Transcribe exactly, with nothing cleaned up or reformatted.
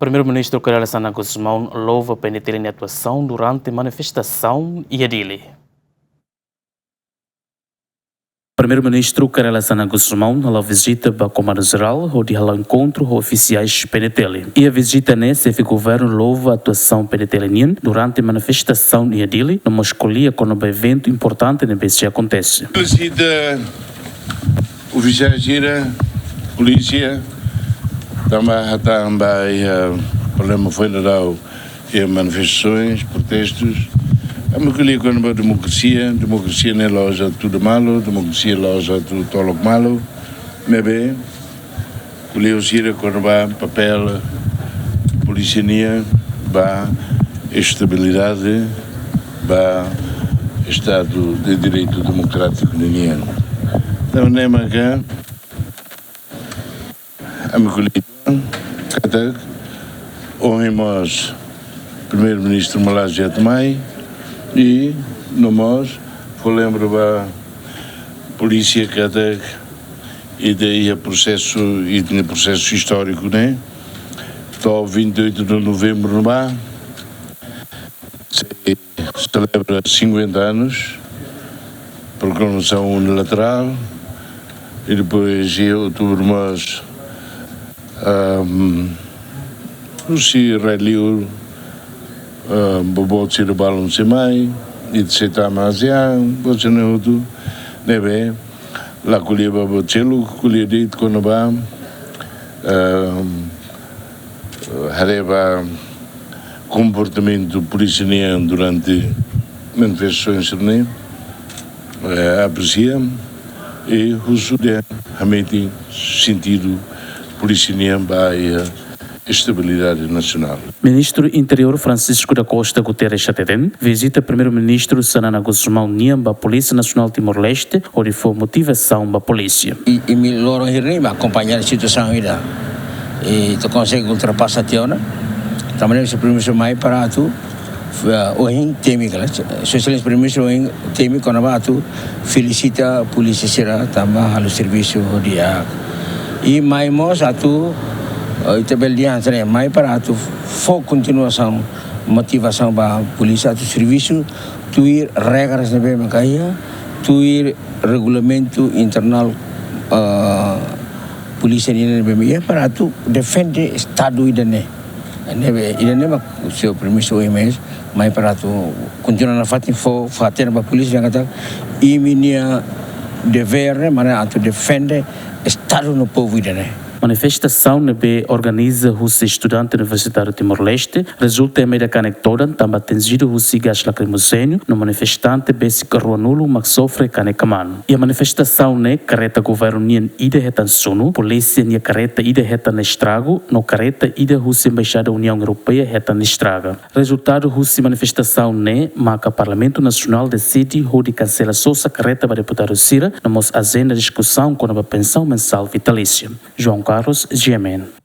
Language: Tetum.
Primeiru-Ministru Kay Rala Xanana Gusmão louva P N T L nia atuasaun durante manifestasaun iha Dili. Primeiru-Ministru Kay Rala Xanana Gusmão hala'o vizita ba Komandu Jerál, hodi hala'o enkontru ho ofisiais P N T L. Iha vizita ne'e, xefe governu louva atuasaun P N T L nian durante manifestasaun iha Dili, no mós ko'alia kona-ba eventu importante ne'ebé sei akontese. Felisita ofisiais sira, polísia, tanba hatán ba iha problema foin daudaun iha manifestasaun, protestus. Ami ko'alia kona-ba demokrasia, demokrasia ne'e la'ós atu malu, demokrasia la'ós atu tolok malu, maibé ko'alia ho sira kona-ba papél polísia nian ba estabilidade, ba Estadu de Direitu Demokrátiku ninian. Entaun, ne'e maka ami ko'alia katak ohin mós Primeiru-Ministru Malaysia atu mai, i no mós fó lembra ba polísia katak ita iha prosesu, ita-nia prosesu istóriku ne'e, to'o vinte e oito de novembro ne'ebá sei selebra cinquenta anos, proklamasaun unilaterál, i depois iha outubru mós, ahm, husi rai-li'ur, ahm, boboot sira balun sei mai, i sei tama ASEAN, boot sira-ne'e hotu, ne'ebé la ko'alia ba buat seluk, ko'alia de'it kona-ba, ahm, haree ba komportamentu polísia nian durante manifestasaun sira-ne'e, eh, apresia i husu dehan hametin sentidu polísia nian ba iha estabilidade nasionál. Ministru Interiór Francisco da Costa Guterres hateten, vizita Primeiru-Ministru Xanana Gusmão nian ba Polísia Nasionál Timor-Leste, hodi fó motivasaun ba polísia. I, imi loron hirak ne'e imi akompaña situasaun ida. I ita konsege ultrapasa tiha ona. Tanba ne'e Primeiru-Ministru mai para atu, eh, ohin temi kala. Sua Exelénsia Primeiru-Ministru ohin temi kona-ba atu felisita polísia sira tanba halo servisu di'ak. I mai mós atu, eh, ita bele dehan hanesan ne'e, mai para atu fó kontinuasaun, motivasaun ba polísia atu servisu tuir regras ne'ebé maka iha, tuir regulamentu internál, ah, polísia nian ne'ebé iha para atu defende Estadu ida-ne'e. Ne'ebé, ida-ne'e mak Señór Primeiru-Ministru ohin mai para atu kontinua nafatin fó, fó hatene ba polísia dehan katak imi-nia devér ne'e mak ne'e atu defende Estadu no povu ida-ne'e. Manifestasaun ne'ebé organiza husi estudante Universitáriu Timor-Leste rezulta iha meida kanek todan tanba atinjidu husi gás lakrimojéneu no manifestante besik ruanulu mak sofre kanek kamanu. Iha manifestasaun ne'e kareta governu nian ida hetan sunu, polísia nia kareta ida hetan estragu, no kareta ida husi Embaixada Uniaun Europeia hetan estraga. Rezultadu husi manifestasaun ne'e maka Parlamentu Nasionál deside hodi kansela sosa kareta ba deputadu sira, no mós ajenda diskusaun kona-ba pensaun mensál vitalísia. João Carlos, G M N.